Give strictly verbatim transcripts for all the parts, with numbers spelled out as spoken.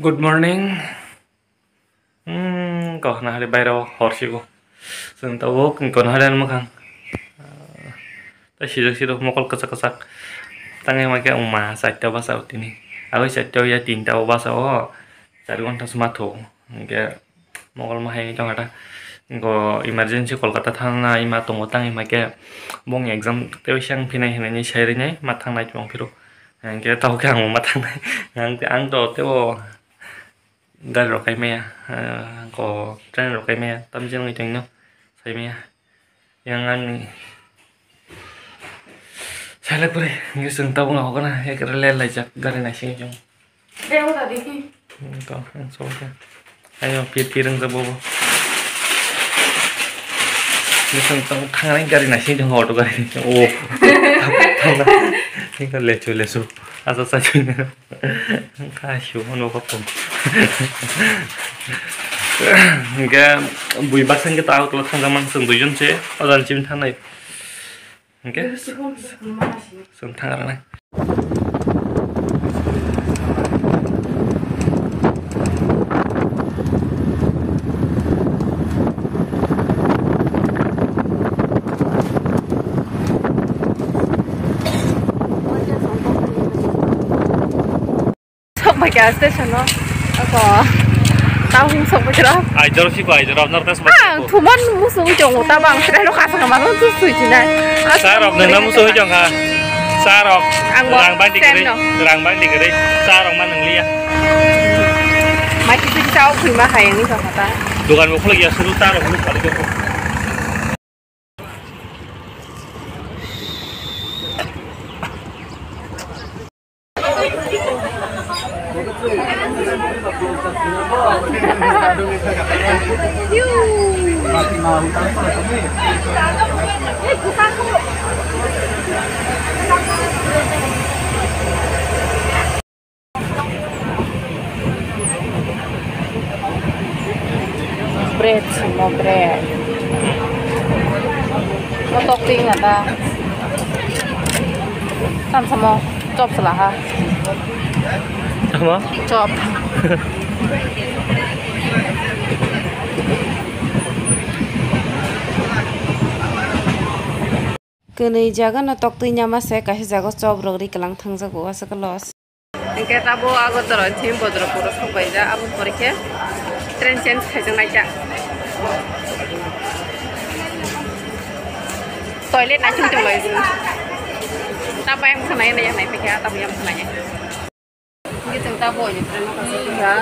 Good morning. Hmm, kok na hari bairo hor sigo. Sung tabo kok na hari mukhang. Tai sijak sijak mokol kwchak kwchak. Tangai ma khe wngma chaita basa tini. Abo chaita ya tinta o basa o. Char ghonta sma tho. Hingke mokol ma hai tong kha ta. Hingko emergency Kolkata thangna ima tongo tang ima khe bong exam tei siang phinai hinwi sai rinai ma thangnai tong phiro. Hingke tao khe ang ma thangnai. Ang, ang to tebo gari rok kai maya. Ko train rok kai maya. Tam jeng tong no sai maya. Yang ani salai pore, ngi sung tabung na hokana, ekre lel lai jak, gari nai sing jong. Deo da dikhi. Hmm, to, ang so ka. Ayo, pir pir ang jabo bo. Ngi sung tabung thangnai gari nai sing jong, auto gari nai sing. Oh. Thangna. Ngi ka lechu lechu. Asa sa chu. Kha shu no ko pon. Hingke bui baksa hingke ta auto thangjaman sung duijon se ojan chim thangnai. Hingke sung thang rwnai. Sok bai kha station o. Ako. Tao hing sok bai kha. Ai jor si bai jor, nor tas bai. Ah, thuman musu wi jong ta bang, sira no khasa ma no tu sui jinai. Sir, ok nang musu wi jong ha. Sir, ok. Ang bo rang bandi kere, no. Rang bandi kere. Sir, ok man nang liya. Mai kisi kisa ok khui ma hai ni sa kata. Dukan bo khulak ya suru sir, ok khulak kali. Bread, simo bread. Mo tok ting ada. Tam samo chop sala ha. Tamo? Chop. Kwnwi jaga no tok twi nyama se kaisa jaga chop rok ri kwlang thang jago aswk loss. Hingke tabo Agartala thim Bodropuro sok bai ja, abo pore khe train change khaijak nai kha. Toilet nai thum tong lai. Ta bayang khna ya nai phai kha, ta bayang khna ya. Hingke chwng ta bo ni train no kaisa kha.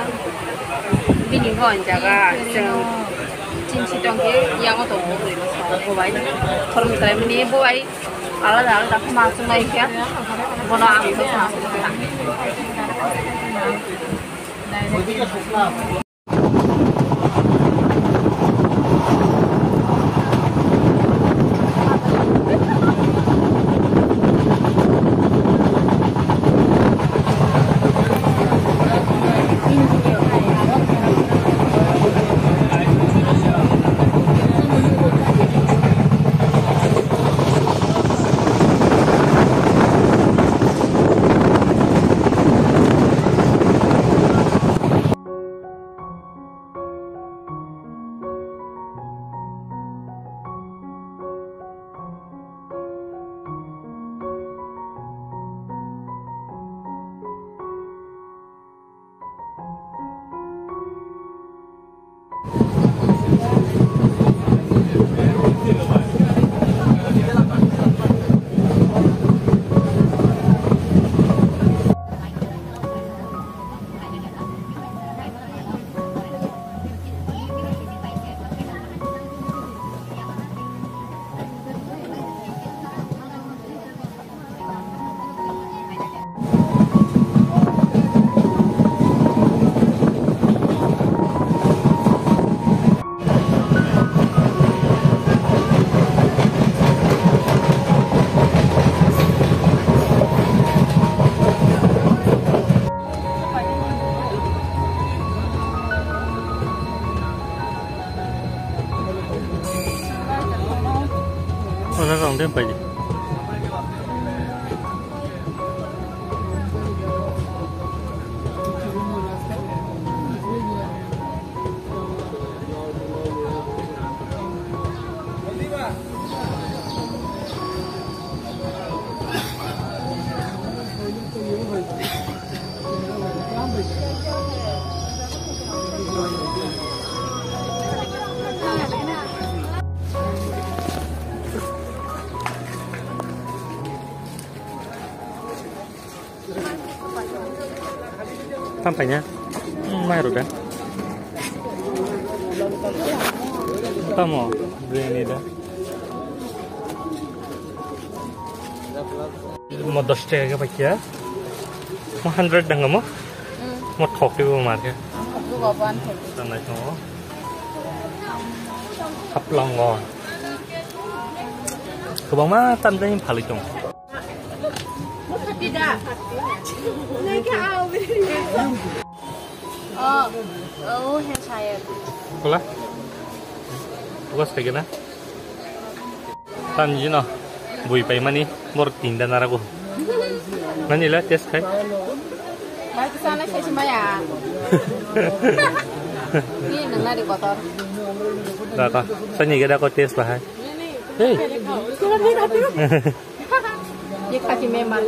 Bini hwn jaga chwng chinsi tong khe yango tongo bwrwi no song bo bai. Khoroknwi khlai mani bo bai. Alada alada khe ma chwnglai khe bono ang khe sa. Ora rong den pai di. Tam paina. Hmm, mai rok da. Tamo, biryani da. Mo dos taka khe paikha. Mo hundred dang mo? Hmm. Mo thok twi bo mar khe. Thok twi bo one thirty. Tanai tongo. Haplango. Kwbangma tam jani phalwi tongo. Oh, oh, he saya. Kula? Bukas kaya na? Tan jino, bui pai mani, bor tinda narago. Nani la test khai? Bai, tu sana khai si maya. Ni nang nari kotor. Da ta, sani gada ko test bahai. Hey. Ye kha ki member.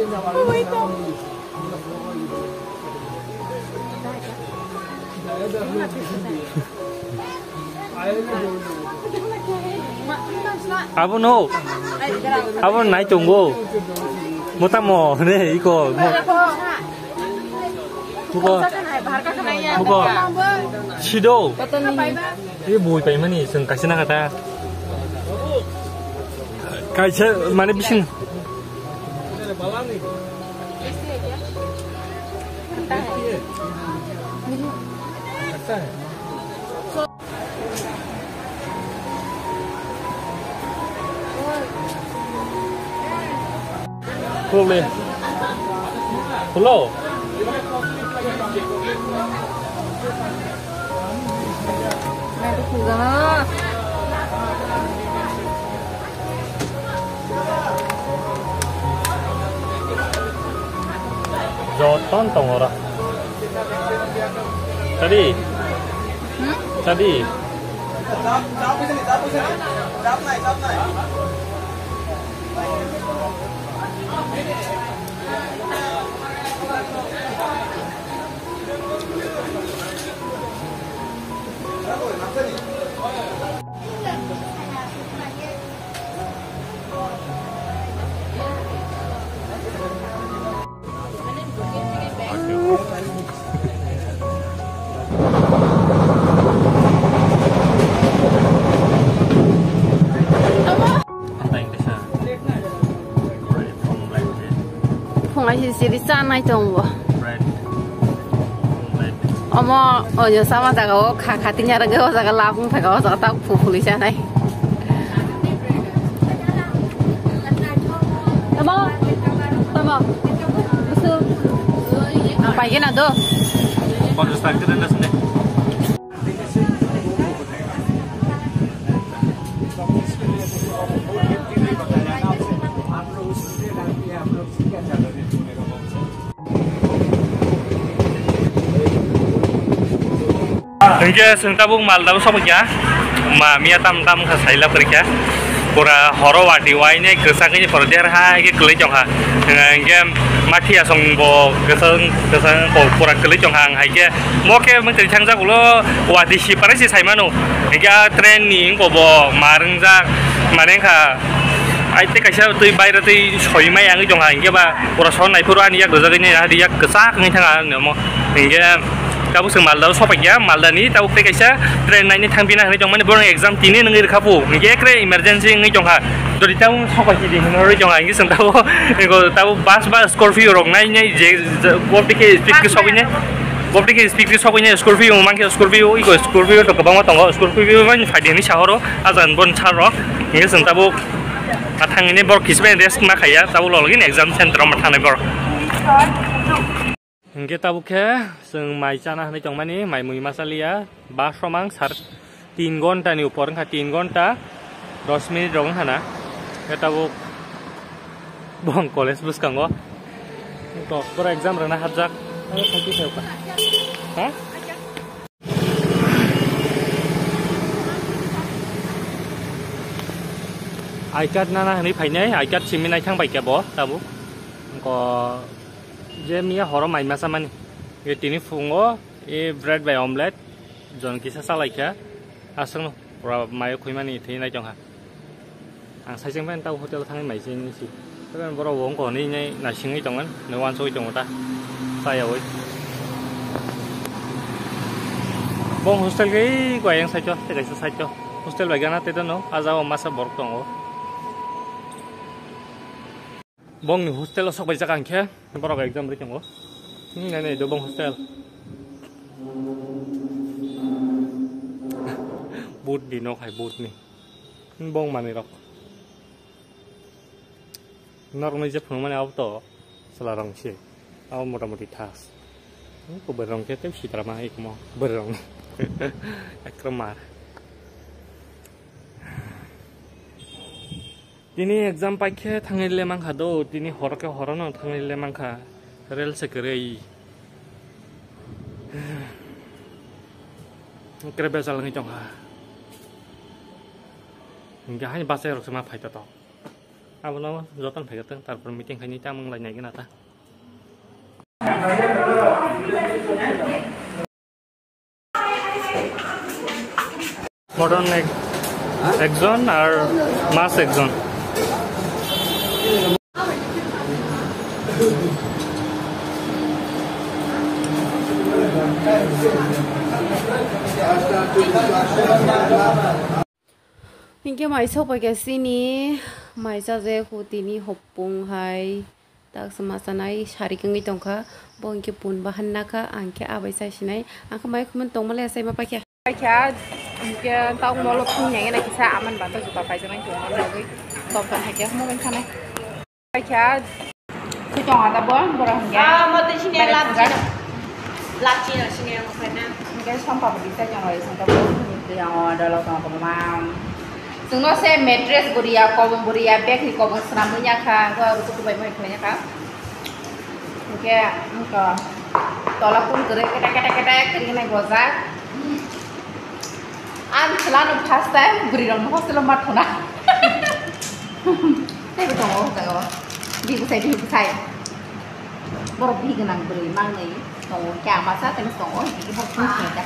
Abo no. Abo nai tongo. Motamo ne iko. Mo-, muko. Muko. Sido. Ye bui pai mani, seng kaisa na kata. Kaisa mane bising. Hello. Joton tongora. Tadi. Hmm? Tadi. Phungai si siri chanai tongo. Omo oyo sama jaga o kha kha tinya rage o jaga labung thaka o jaga tak phu phuli chanai. Tamo, tamo. Busu. Ang paigena do. Ponchas taka de na sinde. Hingke chwng tabuk Malda o sokphaikha. Ma miya tam tam kha saila phaikha. Pura horo wati waine kwchak ni pura der hai khe kwlwi tongkha. Hingke mathiya song bo kwchang kwchang bo pura kwlwi tongkha. Ang hai khe mo khe mwtwi thangjak ulo wati si parai si saimano. Hingke a train ni wngkha bo ma wngjak mane wngkha. Ai tei kaisa twi baire twi soi mai ang tongkha. Hingke ba pura son naiphuru ani yak rwjagwi nai hadi yak kwchak wngwi thangkha ang nemo. Hingke tabuk chwng Malda o sokphaikha, Malda ni tabuk tei kaisa train naini thangpina hinwi tongmani, borok exam tini nungwi rwkha pu, hingke ekre emergency wngwi tongkha. Jodi tabuk sokphaikha di hinwi tongkha, hingke chwng tabuk, tabuk bus ba Scorpio rok nai nai je, je, boptike speed khe sogwi nai, boptike speed khe sogwi nai Scorpio mankhe Scorpio, iko Scorpio to kwbangma tongo, Scorpio mani phaidi hinwi sahoro, ajan bon saro, hingke chwng tabuk athang hinwi borok kisbai rest ma khaiya, tabuk login exam center ma thangnai borok. Hingke tabuk khe chwng mai chana hinwi tongmani, mai mui ma chaliya, ba somang sar tin ghonta ni upor wngkha, tin ghonta dos minute rok wngkha na. Khe tabuk bong college bwskango to pura exam rwna hapjak. Ha? I card nana hinwi phainai, I card simi naithang bai khe bo tabuk. Ko je miya horo mai masa mani. E tini phungo e bread bai omelette jon kisa chalaikha. Aswkno pura mai khwimani thwi nai tongkha. Ang saicheng bai tabo hotel thangwi mai chini si. Tei borok bo wngkha hwnwi nai naisingwi tongmani, nai uansugwi tongo ta. Chayaui. Bong hostel ke koi yang side o, tei kaisa side o. Hostel bai gana tei dono, a jagao masa borok tongo. Bongni hostel o sok bai jak ang khe, borok exam ri tongo. Hmm, nai nai do bong hostel. Boot ni nok hai, boot ni. Hmm, bong manwi rok. Norok ni je phunukmani abo to chwla rong se. Abo mota moti thas. Hmm, ko bwrwi rong khe tei sitra ma ikomo bwrwi rong. Ekdom mar. Tini exam paikhe thangwi le mankha do, tini horo khe horo no thangwi le mankha, rel se kwrwi. Kre bejal wngwi tongkha. Hinkhe haini bachai rok se ma phai tato. Abono jotono phai tong, tarpor meeting khaini tamo wng lai nai gana ta. Modern ek-, ekjon ar mas ekjon. Hinkhe mai sok pai khe chini mai chaje hutini hopung hai. Tak se ma chanai sari kwngwi tongkha, bo hinkhe pun bahan nakha, ang khe abai chai sinai, ang khe mai khumui tongma le sai ma paikha. Paikha, hinkhe tok molo thung nai na kisa aman bata juta paijaknai tongma bagwi, tok tok haikhe hamo bai thanai. Paikha, khe tong ada bo, borok hinkhe. Ah, mo tei sini lapchi. Lapchi na sini ang khaina. Hinkhe sompa bwrwi chai tong lai, sompa bwrwi tong lai, ang dolo tong tong ma. Chwngno se mattress bwrwiya, kobong bwrwiya, bag ni kobong swnamwi ya kha, wngkha rutuk bai bai khlai ya kha. Hwnkhe wngkha tola kun kwrwi kete kete kete kwrwi nai gojak. Ang chwla no first time bwrwi rok no hostel o ma thona. Teibo tongo o jaga o. Bini bwsai, bini bwsai. Borok bini gwnang bwrwi mangnwi. Tongo, kya masa tani tongo, ini borok tong kya.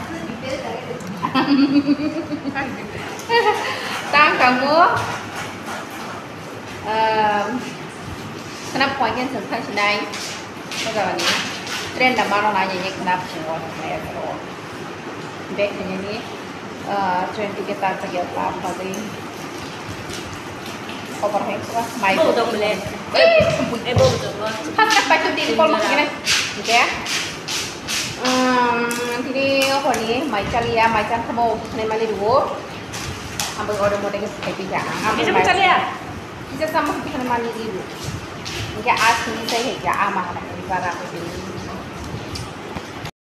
Tang kamu, em, kenapa kau ingin sentai sinai? Kau jawani, tren da mano nanya ini kenapa sih orang kaya tu? Bek ini ni, eh, tren tiket tak tiket apa apa deh. Over hai kua, mai. Bau dong bele. Eh, bau dong bele. Pas pas baik tu di kol mak gini. Oke. Hmm, tini horni mai chaliya, mai chan khamo bwkhanai mani rwo. Ang bai order mode khe phai phi kha. Ang bai chaliya. Kisa sama bwkhanai mani rwo. Hingke a sini sai hai kha, a ma hana ni bara ko sini.